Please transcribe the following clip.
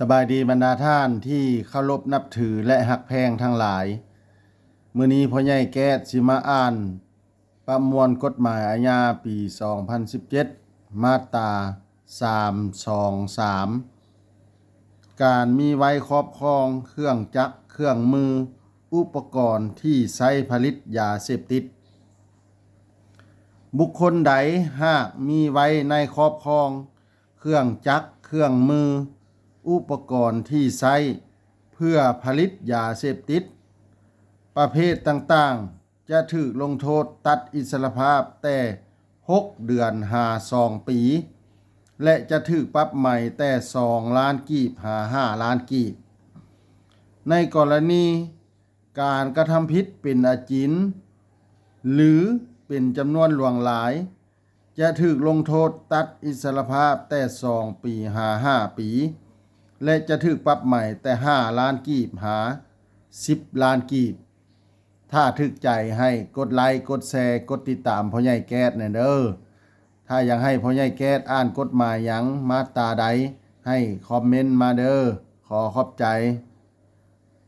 ສະບາຍດີບັນດາທ່ານທີ່ເຄົາລົບນັບຖື ແລະ ຮັກແພງທັງຫຼາຍ. ມື້ນີ້ພໍ່ໃຫຍ່ແກ້ດຊິມາອ່ານປະມວນກົດໝາຍອາຍາປີສອງພັນສິບເຈັດ ມາດຕາສາມສອງສາມ ການມີໄວ້ຄອບຄອງເຄື່ອງຈັກ, ເຄື່ອງມື, ອຸປະກອນທີ່ໃຊ້ຜະລິດຢາເສບຕິດ. ບຸກຄົນໃດຫາກມີໄວ້ໃນຄອບຄອງເຄື່ອງຈັກ, ເຄື່ອງມື, ອຸປະກອນທີ່ໃຊ້ເພື່ອຜະລິດຢາເສບຕິດປະເພດຕ່າງໆ ຈະຖືກລົງໂທດຕັດອິດສະລະພາບແຕ່ຫົກເດືອນຫາສອງປີ ແລະ ຈະຖືກປັບໃໝແຕ່ສອງລ້ານກີບຫາຫ້າລ້ານກີບ. ໃນກໍລະນີການກະທຳຜິດເປັນອາຈິນ ຫຼື ເປັນຈຳນວນຫຼວງຫຼາຍ ຈະຖືກລົງໂທດຕັດອິດສະລະພາບແຕ່ສອງປີຫາຫ້າປີ ແລະ ຈະຖືກປັບໃໝແຕ່ຫ້າລ້ານກີບຫາສິບລ້ານກີບ. ຖ້າຖືກໃຈໃຫ້ກົດໄລ, ກົດແຊ, ກົດຕິດຕາມພໍ່ໃຫຍ່ແກ້ດແດ່ເດີ. ຖ້າຢາກໃຫ້ພໍ່ໃຫຍ່ແກ້ດອ່ານກົດໝາຍຫຍັງ, ມາດຕາໃດ, ໃຫ້ຄອມເມັນມາເດີ. ຂໍຂອບໃຈ.